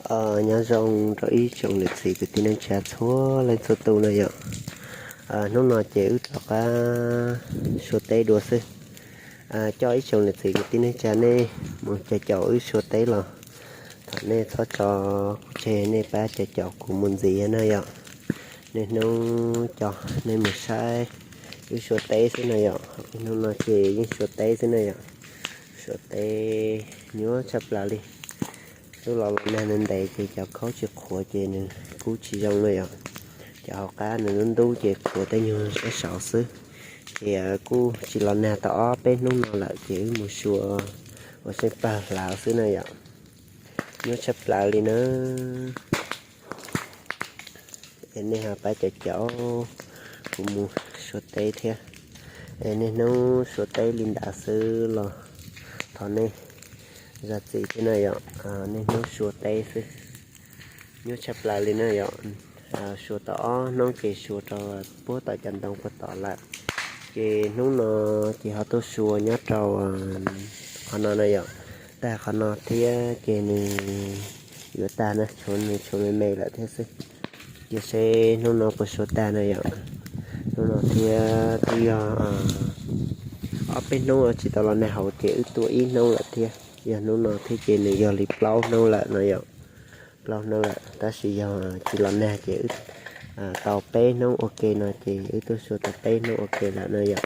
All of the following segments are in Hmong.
Nyob zoo rau ib tsoom niam txiv kwv tij neej tsa txhua leej txhua tus na yom. Hnub no ces wb rov qab sua teb dua xwb. Coj ib tsoom niam txiv kwv tij neej tsa nej mus caum caum wb sua teb los thov nej txhob tso kuv tseg, nej pab caum caum kuv mus ntxiv na yom. Niaj hnub coj nej mus saib wb sua teb xwb na yom. Hnub no ces yeej sua teb xwb na yom. Sua teb nyuaj tshaj plaws li. Twb los los nag ntev ntev ces cov khaub tsis qhuav ces nws kub tsis zoo na yom. Cov hauv qab nws ntub ntub ces qhuav tej nyuag sab saud xwb. Ces kuj tsis los nag tau ob peb hnub no lawm ces wb mus sua ua seej pawg hlav xwb na yom. Nyuaj tshaj plaws li na. Es nej ho pab caum caum kuv mus sua teb thiab. Es niaj hnub sua teb li ntawd xwb los thov nej zam txim thiab na yom. Niaj hnub sua teb xwb, nyuaj tshaj plaws li na yom. Sua tau ob hnub ces sua rau puag tom cov ntoo puag tod lawm. Ces hnub no ces ho tuaj sua nyob rau qhov no na yom. Tag qhov no thiab ces nws yuav tag na, tshuav nws tshuav me me lawm thiab xwb. Cia seb hnub no puas sua tag na yom. Hnub no thiab twb yog ob peb hnub tsis tau los nag hauv ces wb tuaj ib hnub lawm thiab. Yog hnub no thiab ces nws yog li plaub hnub lawm no yom. Plaub hnub lawm tab sis yog tsis los nag ces wb tau peb hnub ua ke no ces wb tuaj sua tau peb hnub ua ke lawm no yom.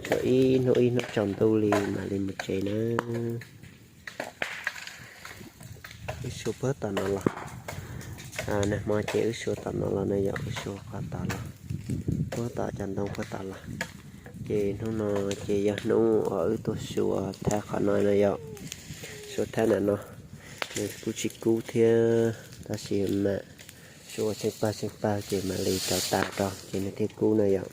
Sua ib hnub ib hnub tsaus ntuj li mam li mus tsev na. Wb sua puag tom no los, nag hmo ces wb sua tom no los na yom, wb sua qhov tod los, puag tom cov ntoo puag tod los. Ces hnub no ces yog hnub uas wb tuaj sua thab qhov no na yom. Sua thab nram no, nws kuj tsis kub thiab tab sis mas sua tsheej pawg tsheej pawg ces mam li rau tas rau ces nws thiaj kub na yom.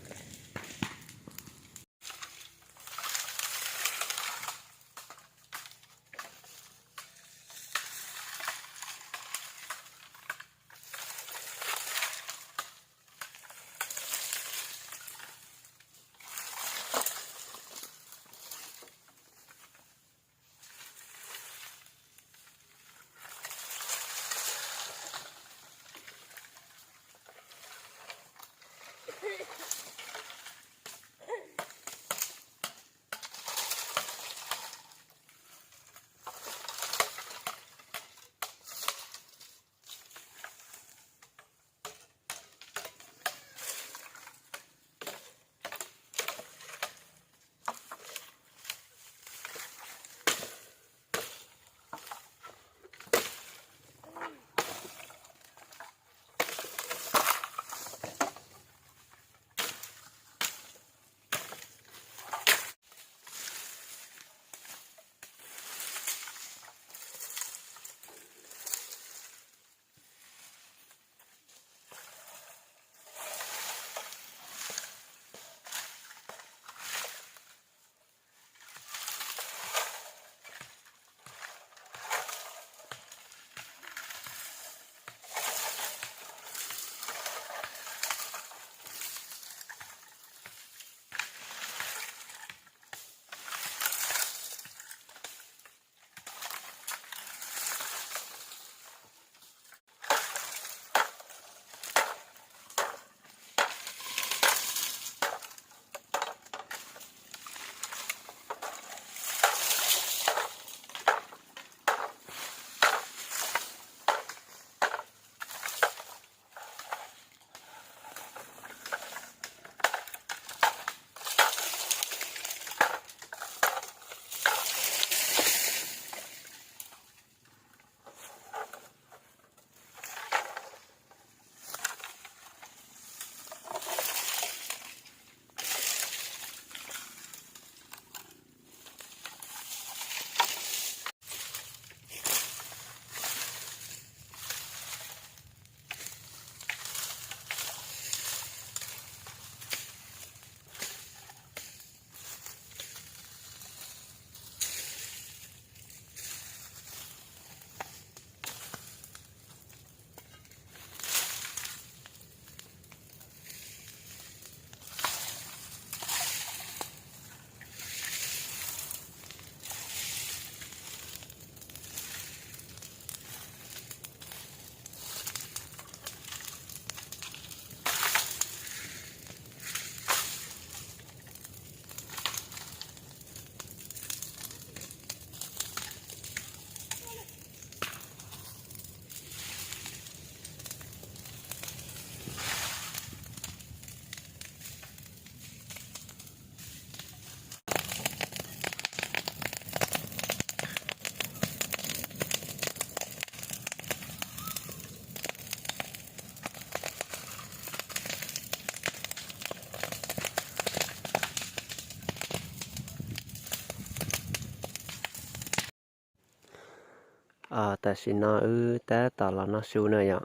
Tam sim no wb tab tom los noj su na yom.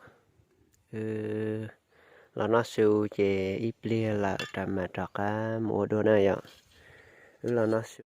Wb los noj su ces ib pliag lawm mam rov qab mus ua dua na yom. Wb los noj su.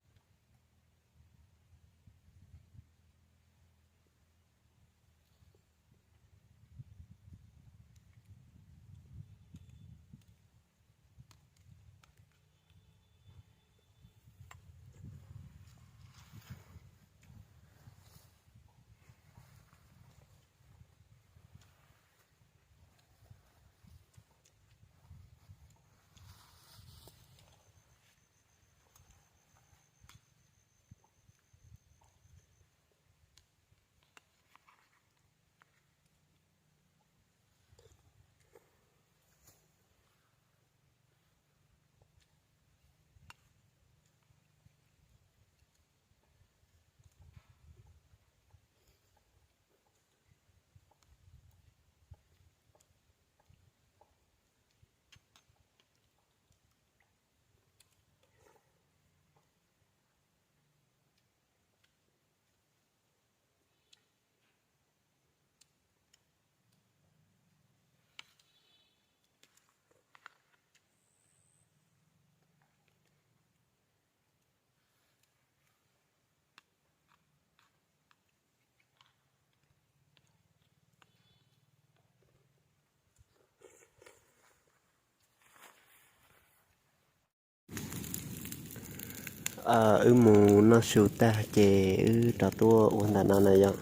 Wb mus noj su tag ces wb rov tuaj ua ntawm no na yom.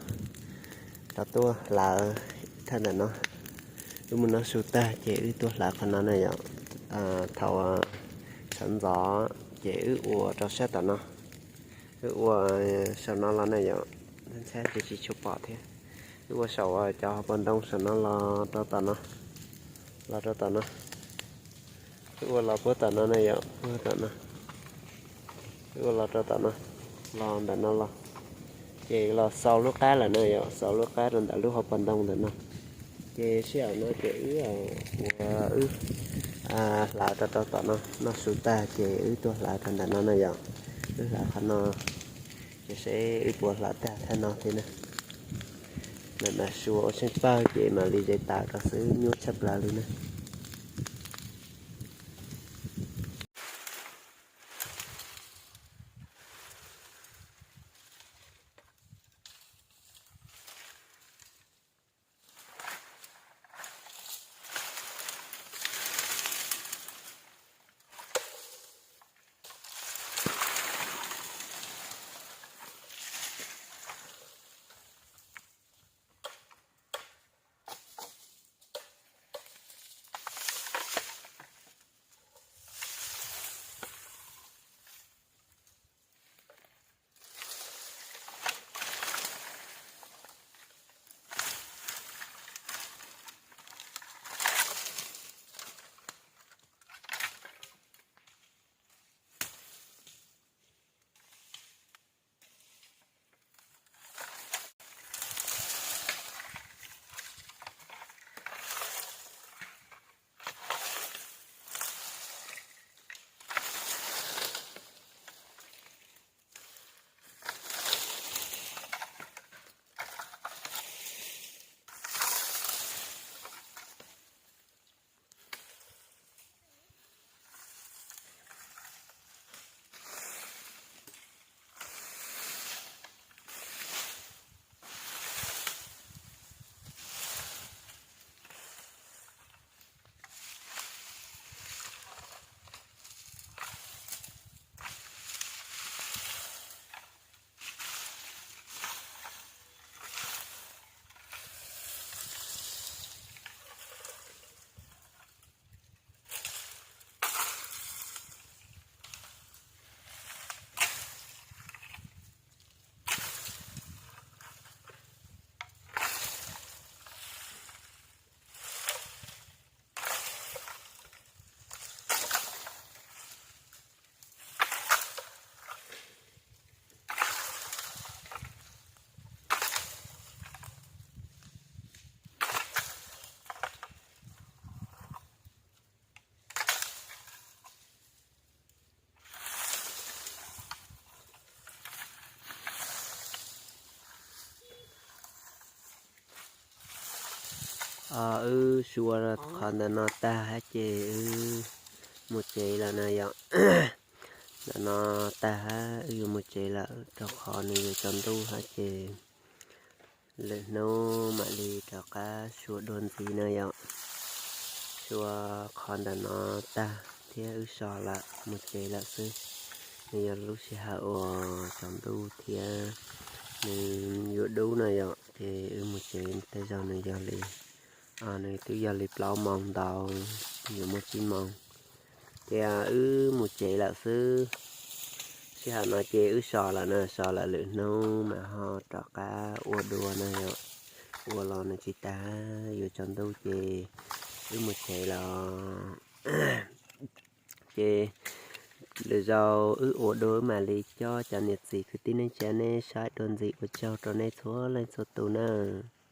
Rov tuaj hlawv thaj ntawm no. Wb mus noj su tag ces wb tuaj hlawv qhov no na yom. Thaum sawv ntxov ces wb ua rau sab tom no. Wb ua saum no los na yom. Ntshai ces tsis tshua pom thiab. Wb ua saum cov hauv paus ntoo saum no los rau tom no. Los rau tom no. Wb ua los puag tom no na yom, puag tom no. Wb ua los rau tom no, los ntawm no los. Ces los xaus lub qab lawm na yom, xaus lub qab rau ntawm lub hauv paus ntoo ntawm no. Ces sij hawm no ces wb ua, wb hlawv rau rau tom no, noj su tag ces wb tuaj hlawv rau ntawm no na yom. Wb hlawv qhov no, ces seb wb puas hlawv tag thaj no thiab na. Mam mam suav ua tsheej pawg ces mam li zes tawm rau xwb, nyuaj tshaj plaws li na. Wb sua qhov ntawm no tag hab ces wb mus tsev lawm na yom. Ntawm no tag hab wb yuav mus tsev lawm rau qhov nws yuav tsaus ntuj hab ces lwm hnub mam li rov qab sua dua ntxiv na yom. Sua qhov ntawm no tag thiab wb so lawm mus tsev lawm xwb. Nws yog lub sij hawm uas tsaus ntuj thiab nws yuav dub no yom, ces wb mus tsev tej zaum nws yog li, nws twb yog li plaub moos ntau, yuav muaj tsib moos, ces wb mus tsev lawm xwb. Sij hawm no ces wb so lawm na, so lawm lwm hnub mam ho rov qab ua dua na yom. Ua los nws tsis tag, yuav tsaus ntuj ces wb mus tsev lawm. Ces lwm zaus wb ua dua wb mam li coj cov niam txiv kwv tij neej tsa nej saib dua ntxiv. Ua tsaug rau nej txhua leej txhua tus nawb.